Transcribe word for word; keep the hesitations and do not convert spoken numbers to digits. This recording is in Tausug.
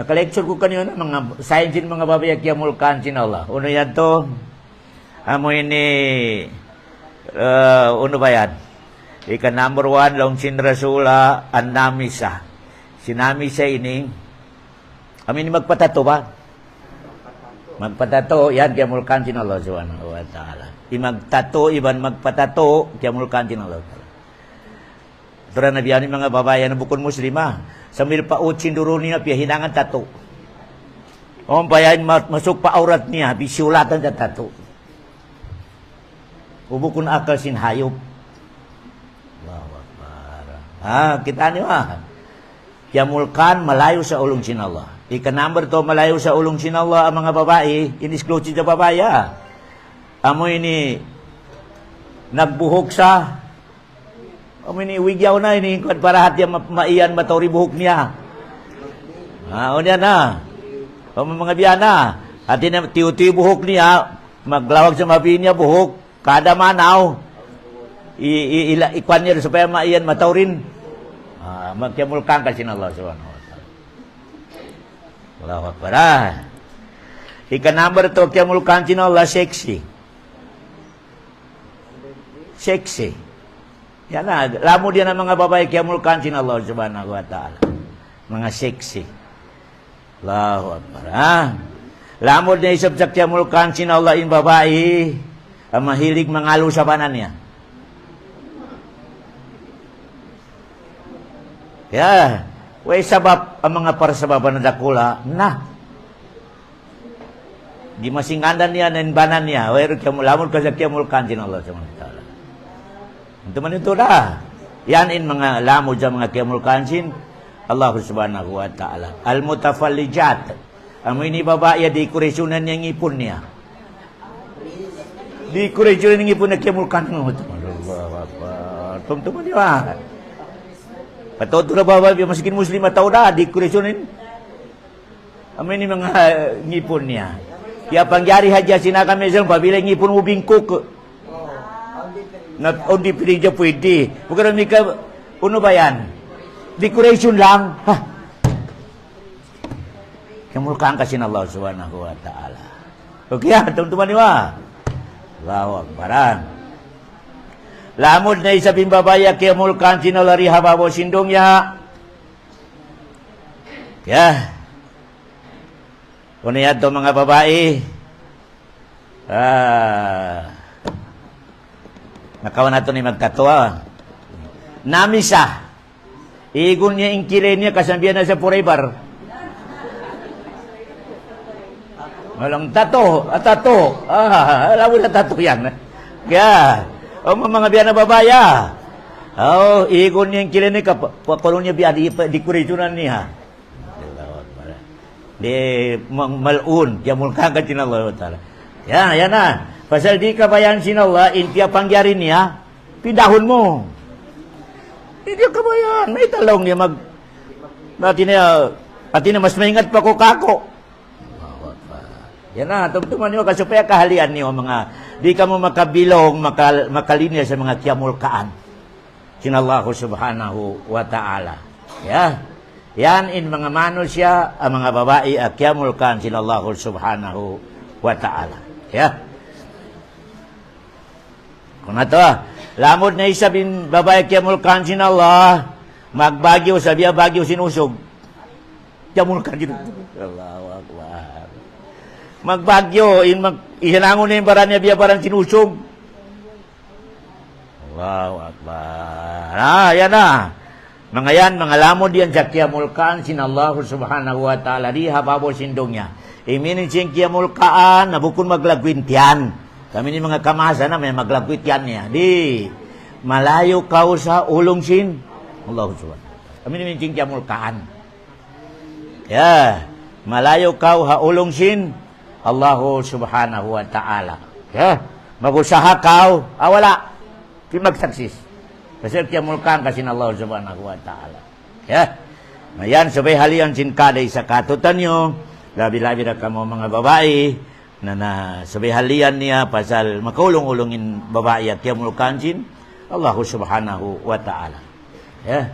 Naka-lecture ku kaniyu na manga sign sin manga babai kiyamulkaan sin Allah. Unu yan tu? Amu ini, eh, unu ba yan? Ika number one, laung sin Rasul, ah, an-namisa. Si namisa ini, amu ini magpatato ba? Magpatato, yan kiyamulkaan sin Allah Subhanahu wa Ta'ala. In magtato, iban magpatato, kiyamulkaan sin Allah Ta'ala. Tura na biya' ini manga babai yan bukun Muslim, ah. Sambil pa ut sin duru niya, piyahinangan tato. Umpama yan ma-, masuk pa awrat niya, biyulatan sin tato. Bukun akal sin hayup. Allahu Akbar. Ah, kita' niyu, ah. Kiyamulkaan malayu' sin ulung sin Allah. Ika number two malayu' sin ulung sin Allah, in manga babai, in exclusive sin babai, ah. Amu ini nagbuhuk sa Amu ini wigyaw na ini, kuwan, para hati ma-, maiyan mataud in buhuk niya. Ah, unu yan na. Amu manga biya' na. Hati niya, tiyu'-tiyu' buhuk niya, maglawag sa mabi niya buhuk, kada manaw. I, i, ila, ikuwan niya supaya maiyan mataud in. Ah, magkiyamulkaan ka sin Allah Subhanahu wa Ta'ala. Allahu Akbar. Ah. Ika number two, kiyamulkaan sin Allah, sexy. Sexy. Yan na, lamud yan in manga babai kiyamulkaan sin Allah Subhanahu wa Ta'ala. Manga sexy. Allahu Akbar, ha? Lamud na isab sa kiyamulkaan sin Allah in babai, in mahilig mangalu sa bana niya. Ya, way sabab, in manga parsababan dakula', na. Di' masingandan niya, na in bana niya, wayruun kiyamul-, lamud ka sa kiyamulkaan sin Allah Subhanahu wa Ta'ala. Itu man itu da. Yan in manga lamud sa manga kiyamulkaan sin Allah Subhanahu wa Ta'ala. Al-mutafallijat. Amu ini babai, ya, decoration niya in ngipun niya. Decoration niya in ngipun niya, kiyamulkaan sin Allah Ta'ala. Allahu Akbar. Tumtuma niyu, ha. Pataud tuud babai, ya, masi in Muslim, mataud da, decoration in Amu ini manga ngipun niya. Kiyapanjari hadja sin kami sa' apabila in ngipun mu bingkuk. Na, awn di' pwede, pwede. Bukun mika, unu ba yan? Decoration lang. Ha? Kiyamulkaan ka sin Allah Subhanahu wa Ta'ala. Okay, ha? Tumtuma niyu, ha? Allahu Akbar, ha? Lamud na isab in babai kiyamulkaan sin Allah di ha babaw sin dunya. Ya. Unu yadtu manga babai? Ah. Nakauna natu' ini magtato. Namisa. Igun niya in kilay niya, kasambihan na sa forever. Walang tato, ah, tato. Ah, alam mo na tato yan. Kaya, o, manga biya' na babai, ah. O, igun niya in kilay niya, kapa-, pakulun niya biya' di-, decoration niya. Allahu Akbar. Di' mang mal'un, kiyamulkaan ka sin Allah Ta'ala. Ya, yan na. Pasal di' kabayaan sin Allah, in piyapanjari niya, pindahun mu. Di' niya kabayaan, mayta' laung niya mag-, hati niya, hati niya mas maingat pa kaw kāku'. Allahu Akbar. Yan na, tumtuma niyu ka supaya kahalian niyu manga, di' kamu makabilung, maka-, makalinya sa manga kiyamulkaan sin Allah Subhanahu wa Ta'ala. Ya. Yan in manga manusiya', ah, manga babai, ah, kiyamulkaan sin Allah Subhanahu wa Ta'ala. Ya. Kunu' yadtu, ah, lamud na isab in babai kiyamulkaan sin Allah, magbagyu, sabiya bagyu sin usug. Kiyamulkaan sin Allah. Allahu Akbar. Magbagyu, in mag-, ihinangun niya in baran niya, biya' baran sin usug. Allahu Akbar. Ah, yan na. Manga yan, manga lamud yan sa kiyamulkaan sin Allah Subhanahu wa Ta'ala di ha babaw sin dunya. In meaning sin kiyamulkaan, na bukun maglaggu' in tiyan. Kami ini manga kamasa na, may maglaggu' in tiyan niya. Di', malayu' kaw sa ulung sin Allah Subhanahu wa Ta'ala. Kami ini meaning sin kiyamulkaan. Ya, malayu' kaw ha ulung sin Allahu Subhanahu wa Ta'ala. Ya, mag-usaha kaw, ah, wala'. Di' mag-success. Pasal kiyamulkaan ka sin Allah Subhanahu wa Ta'ala. Ya. Na yan, subay halian sin kada isa katu'niyu, labi-labi da kamu manga babai, na, na, subay halian niya pasal makaulung-ulung in babai ya kiyamulkaan sin Allahu Subhanahu wa Ta'ala. Ya.